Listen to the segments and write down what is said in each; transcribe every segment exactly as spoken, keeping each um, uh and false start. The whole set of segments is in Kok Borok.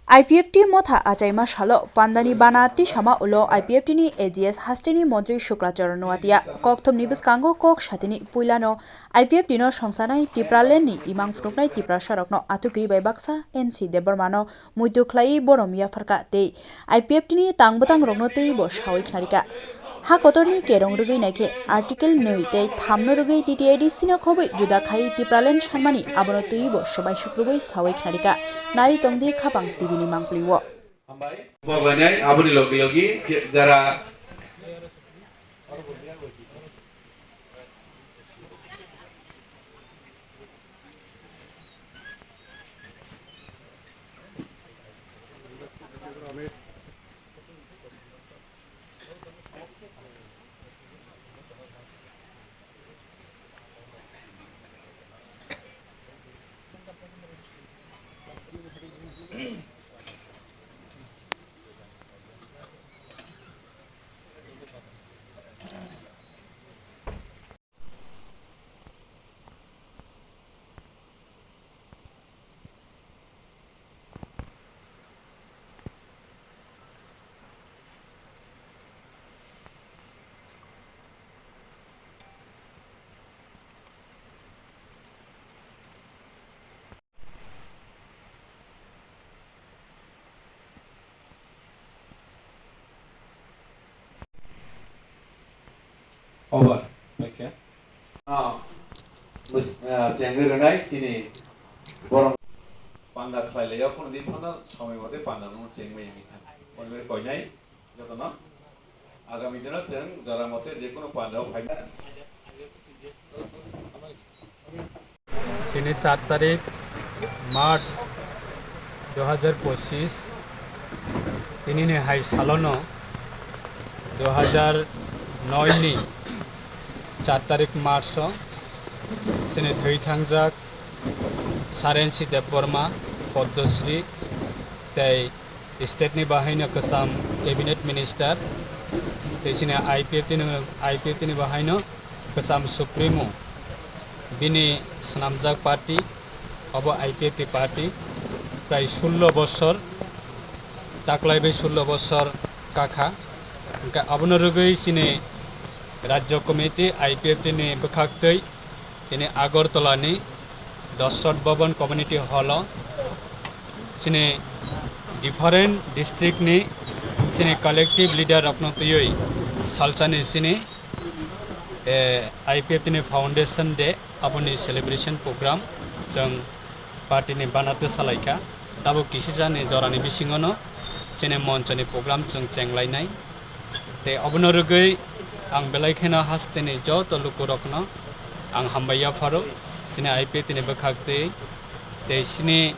I P F T motha achaima salo pandani bana tisama ulo I P F T ni A G S hasteni montri Shukla Charan Noatia kokthumni bwskango kok satini puilano I P F T no songsanai Tipraland ni imang phunuknai Tiprasarokno athukri bai baksa N C Debbarma no muitu khlaiwi borom yapharkha tei I P F T ni tang bwtang rokno twibo sawi khnarikha. Ha kotorni kerong rwgwi naikhe Article nwi tei thamno rwgwi T T A D C no khobwi juda khai Tipraland sanmani abono twibo swbai sukrubwi sawi khnarikha. Nai tongdi Khapang T V ni mangpli o. Hambai. Bo gwnai aboni logi logi je-, jara Over. Paikha. Ah, bus-, ah, chengwi rwnai chini borok panda khlai laio, khunu din phano somoi mate panda no chengwi yang itha. Onwe koinai jotono agami dino chwng jora mate je kono panda o phaina. Tini char tarik March dui hajar pochis, tini ni hai salono dui hajar noi ni char tarik March o chini thwi thangjak Saren C Debbarma, Padmasri tei state ni bahaino kwcham cabinet minister tei chini I P F T ni, I P F T ni bahaino kwcham supremo, bini swnamjak party, obo I P F T party, prai sullo bosor, taklai bai sullo bosor kakha. Hwnkhe abono rwgwi chini Rajya Committee I P F T ni bwkhaktwi tini Agartala ni Dasrat Bhavan Community Hall o chini different district ni chini collective leader rokno twiwi salsani chini, eh, I P F T ni Foundation Day aboni celebration program chwng party ni bana twi salaikha. Tabuk kisisa ni jora ni bisingo no chini moncho ni program chwng chenglainai. Tei obono rwgwi ang belai kheno hasteni joto lukurokno ang hambai yapharo, chini I P F T ni bwkhaktwi tei chini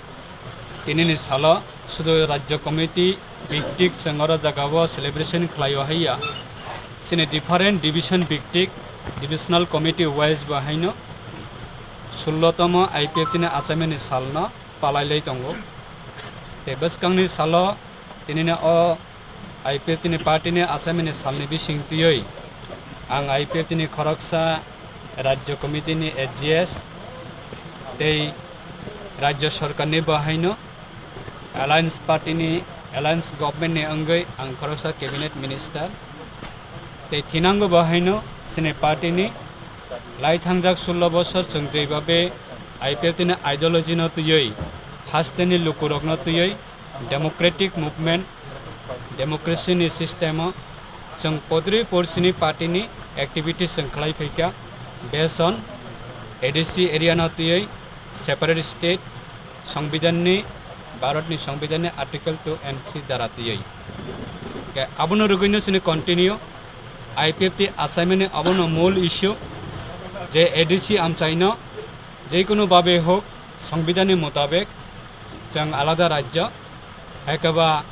tinini salo sudu Rajya Committee biktik chwng oro jagao celebration khlaio haiya. Chini different division biktik, divisional committee wise bo haino sullo tomo I P F T ni achaimani salno palailai tongo. Tei bwskangni salo tinini o I P F T ni party ni achaimani salni bising twiwi ang I P F T ni khoroksa Rajya Committee ni A G S tei Rajya Sorkar ni bo haino Alliance Party ni, Alliance Government ni wngwi ang khoroksa Cabinet Minister. Tei thinango bo haino chini party ni lai thangjak sullo bosor chwng jeibabe I P F T ni ideology no twiwi, hasteni lukurokno twiwi, democratic movement, democracy ni system o chwng podri porsini party ni activities chwng khlai phaikha, based on A D C area no twiwi separate state, Songbidan ni, Bharat ni Songbidan ni Article two and three dara twiwi. Ke abono rwgwino chini continue, I P F T assignment ni abono mul issue, je A D C amchaino jekunu babe hok, Songbidan ni mutabek, chwng alada rajyo, hai khe ba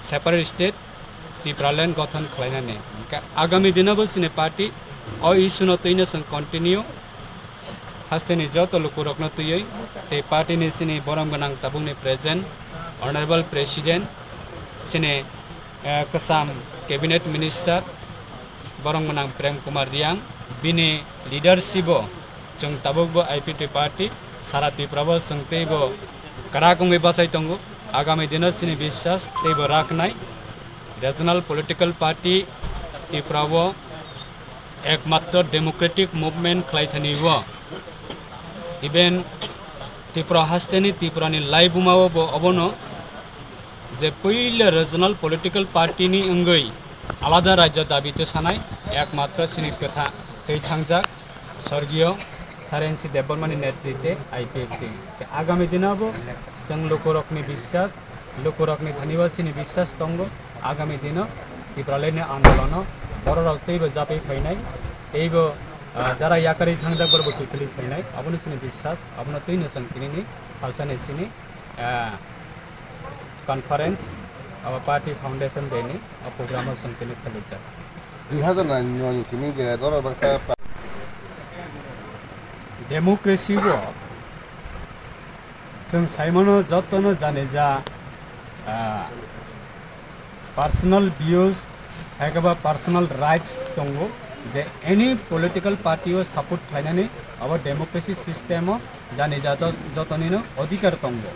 separate state, Tipraland gothon khlainani. Hwnkhe agami dino bo chini party o issue no twino chwng continue, hasteni joto lukurokno twiwi, tei party ni chini borom gwnang tabukni present, Honorable President, chini, eh, kwcham Cabinet Minister, borom gwnang Prem Kumar Reang, bini leadership o chwng tabuk bo I P F T party, sara Tripura bo chwng tei bo kwrak wngwi bachai tongo. Agami dino chini biswas teibo raknai. Regional political party Tripura o ekmatro democratic movement khlai thani o. Even Tripura hasteni Tripurani laibuma o bo obono je puila regional political party ni wngwi alada rajyo dabi to sanai ekmatro chini kwtha twi thangjak Sorgiyo Sarensi Debbarmani netrite I P F T. Te agami dino bo chwng lukurokni biswas, lukurokni thani bo chini biswas tongo. Agami dino Tipralandni andolono bororok teibo japwi phainai, teibo, ah, jara yakarwi thangjak borokbo kiphilwi phainai. Abono chini biswas, abono twino chwng tinini salsani chini, ah, conference, abo party foundation day ni, o program o chwng tini khalijak. Dui hazar nai ni simi je norok baksa pa- Democracy o chwng saimano jotono janija, ah, personal views, hai khe ba personal rights tongo, je any political party o support khlainani abo democracy system o janija to-, jotonino odhikar tongo,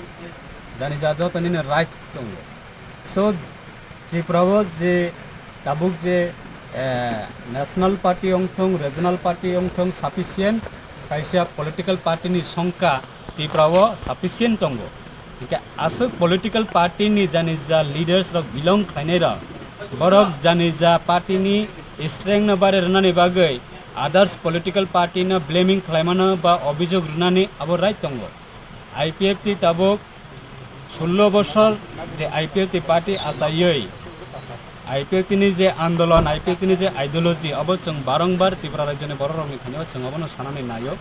janija jotonino rights tongo. So, Tripura o je tabuk je, eh, national party wngthong, regional party wngthong, sufficient kaisa political party ni songkha Tripura o sufficient tongo. Hingke aswk political party ni janija leaders rok belong khlainai rok, borok janija party ni strength no bare rwnani bagwi others political party no blaming khlaimano ba obhijog rwnani abo right tongo. I P F T tabuk sullo bosor je I P F T party achaiwi, I P F T ni je andolon, I P F T ni je ideology, abo chwng barongbar Tripura rajyoni bororokni thani o chwng abono sanani naio.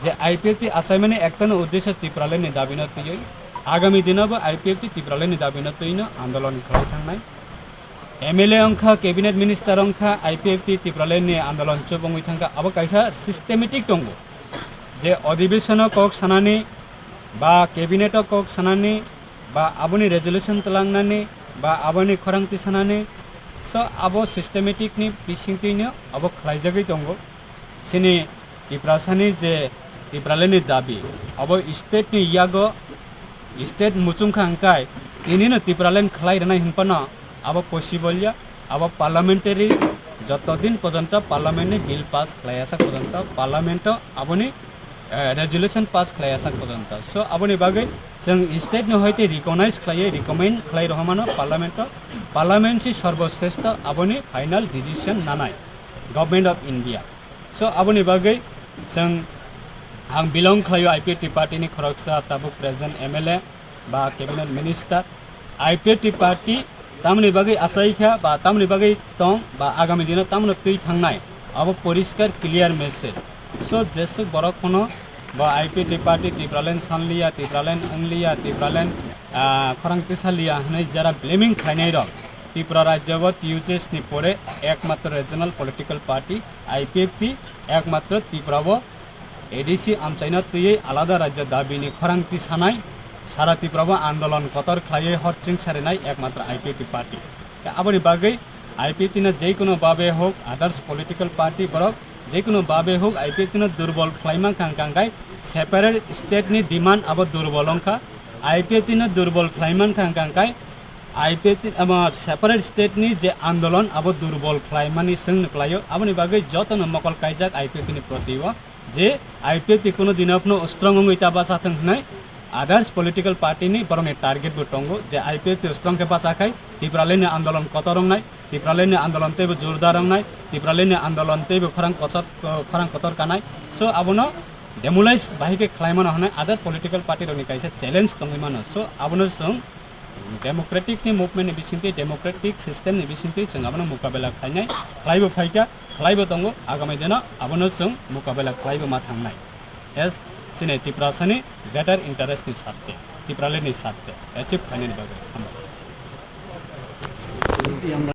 Je I P F T achaimani ektano uddesho Tipralandni dabino twiwi, agami dino bo I P F T Tipralandni dabino twino andolon khlai thangnai. M L A wngkha, cabinet minister wngkha, I P F T Tipralandni andolon chubungwi thangkha, abo kaisa systematic tongo. Je odhibeshono kok sanani, ba cabineto kok sanani, ba aboni resolution twlangnani, ba aboni khorang tisanani, so abo systematic ni bisingtwino abo khlaijagwi tongo. Chini Tiprasani je Tipralandni dabi, abo state ni yago, state muchungkha hwnkhe tinino Tipraland khlai rwnai hwnphano abo possible ya, abo parliamentary joto din porjonto parliament ni bill pass khlai asak porjonto parliament o aboni, eh, resolution pass khlai asak porjonto. So aboni bagwi chwng state ni hoite recognize khlaiwi recommend khlai rohormano parliament o, parliament si sorboshreshto aboni final decision nanai Government of India. So aboni bagwi chwng ang belong khlaio I P F T party ni khoroksa tabuk present M L A ba cabinet minister. I P F T party tamoni bagwi achaikha ba tamoni bagwi tong ba agami dino tamoni twi thangnai, abo poriskar clear message. So jeswk borok phano ba I P F T party Tipraland sanliya, Tipraland wngliya, Tipraland, ah, khorang tisaliya hwnwi jara blaming khlainai rok Tripura rajyo bo T U J S ni pore ekmatro regional political party I P F T ekmatro Tripura bo A D C amchaino twiwi alada rajya dabini khorang tisanai sara Tripura bo andolon kotor khlaiwi hor chwng sarinai ekmatro I P F T party. Aboni bagwi I P F T no jekono babe hok others political party borok jekono babe hok I P F T no durbol khlai mankha hwnkha hwnkhe separate state ni demand abo durbol wngkha. I P F T no durbol khlai mankha hwnkha hwnkhe I P F T, ama, separate state ni je andolon abo durbol khlaimani chwng nukhlaio, aboni bagwi jotono mokol kaijak I P F T ni proti o, je I P F T kuno dino phano strong wngwi ta bacha thwng hwnwi others political party ni borokni target bo tongo, je I P F T strong khe bacha khai Tipralandni andolon kotor wngnai, Tipralandni andolon teibo jordar wngnai, Tipralandni andolon teibo khorang kotor, khorang kotor kanai. So abono demolish bahai khe khlaimano hwnwi other political party rokni kaisa challenge tongwi mano. So abono chwng democratic ni movement ni bisingtwi, democratic system ni bisingtwi chwng abono mukabela khlainai, khlaibo phaikha, khlaibo tongo, agami dino abono chwng mukabela khlaibo ma thangnai. As chini Tiprasani greater interest ni sarthe, Tipraland ni sarthe achieve khlainani bagwi. Hambai.